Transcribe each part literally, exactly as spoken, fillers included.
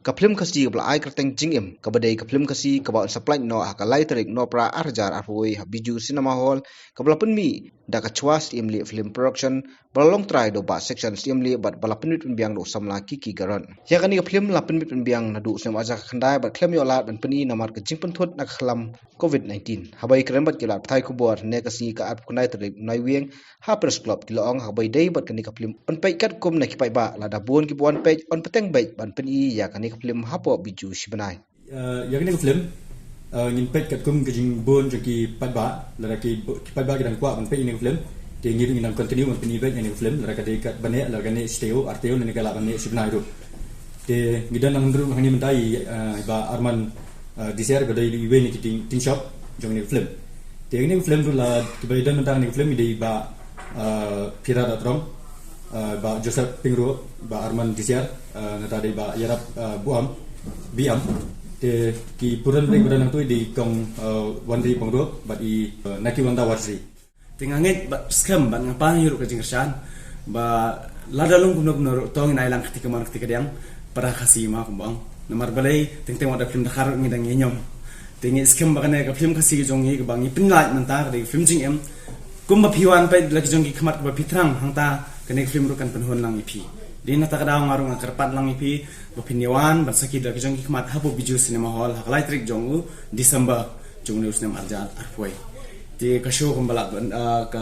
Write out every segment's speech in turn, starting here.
Ka phlim Khasi kaba la ai kyrteng Jingim, kaba dei ka phlim Khasi kaba yn sa pynlait noh ha ka lai tarik Nohprah ar hajar arphew wei ha Bijou Cinema Hall, kaba la pynmih da ka Chwa Syiem Lieh Film Production, ba la long trai da u Bah Section Syiem Lieh bad ba la pynmih pynbiang da u samla Kiki Garot. Ïa kane ka phlim la pynmih pynbiang naduh u snem ar hajar khyndai bad khlem ïoh lad ban pyni namar ka jingpynthut na ka khlam covid nineteen. Haba ïakren bad ki lad pathai khubor ne ka sngi ka arphew khyndai tarik Naiwieng ha Press Club, ki la ong haba ïadei bad kane ka phlim yn peit katkum na ki paidbah, lada bun kiba wan peit yn bteng beit ban pyni ïa kane ka phlim hapoh Bijou shibnai. Uh, ïa kane ka phlim, uh, ngin peit katkum ka jingbun jong ki paidbah, lada ki, ki paidbah ki dang kwah ban peit ïa kane ka phlim, te ngi ruh ngin dang continue ban pyni beit ïa kane ka phlim, lada ka dei katba neh, lada ka neh shi taïew, ar taïew, lane ka lah ban neh shibnai ruh. Te ngi don nang ruh hangne mynta i, uh, i Bah Arman, uh, Disiar, ba dei iwei na ki ting, ting shop jong kane ka phlim. Te kane ka phlim ruh la, kiba ïadon mynta kane ka phlim i dei i Bah, uh, Phira Datrong, uh, Bah Joseph Pyngrope, Bah Arman Disiar, uh, nangta dei Bah Ïarap, uh, Buam, Biam. Te ki puran brei ba don nangtu i dei i Kong, uh, Wanri Pyngrope bad i, uh, Naki Wanda Warsi. Te nga ngeit bad skhem bad nga pan hi ruh ka jingkyrshan ba lada long kumno kumno ruh to ngin ai lang kti kamar kti kadiang para Khasi ma kumba ong. Namar balei teng teng wat da phlim Dkhar ruh ngi dang ïa ñiom. Te ngi skhem ba kane ka phlim Khasi ka jong ngi kaba ngi pynlait mynta ka dei ka phlim Jingim. Kumba phi wan peit la ki jong ki khmat kaba phi thrang hangta kane ka phlim ruh kan pynhun lang ïa phi. Dei na kata ka daw nga ruh nga kyrpad lang ïa phi ba phin ïa wan ban sakhi da ki jong ki khmat hapoh Bijou Cinema Hall ha ka lai tarik jong u December jong une u snem ar hajar arphew wei. Te ka show kumba la, ah, ka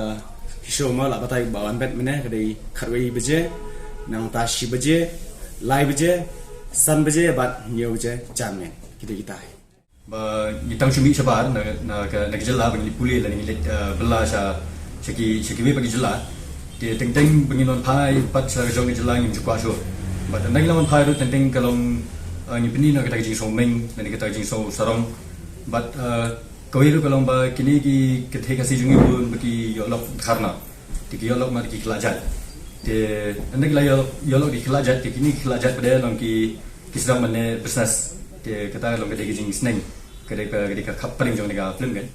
show ma la batai ba wan bet mynne ka dei khatwei baje, nangta shi baje, lai baje, san baje bad hynñiew baje janmiet. Kita kita. Ba ngi tang shu mih shabar na, na ka, na ka jylla ba ngi pule lane ngi leit, ah, bylla sha, sha ki, sha kiwei pat ki jylla. Te teng teng ba ngin wan phai pat sha ka jong ka jylla ngim ju kwah shuh. Bad teng teng la wan phai ruh teng teng ka long, ah, ngi pyni na kata ka jingsngewmeng lane kata ka jingsngewsarong. Bad, ah, kawei ruh ka long ba kine ki kynthei Khasi jong ngi bun ba ki ïoh lok Dkhar noh. Te ki ïoh lok ma ki khlad jait. Te ynda ki la ïoh, ïoh lok ki khlad jait, te kine ki khlad jait pat de long ki, ki sdang ban neh business. Te kata long ka dei ka jingsneng, ka dei ka, ka dei ka khap pyrshah jong kane ka phlim kan.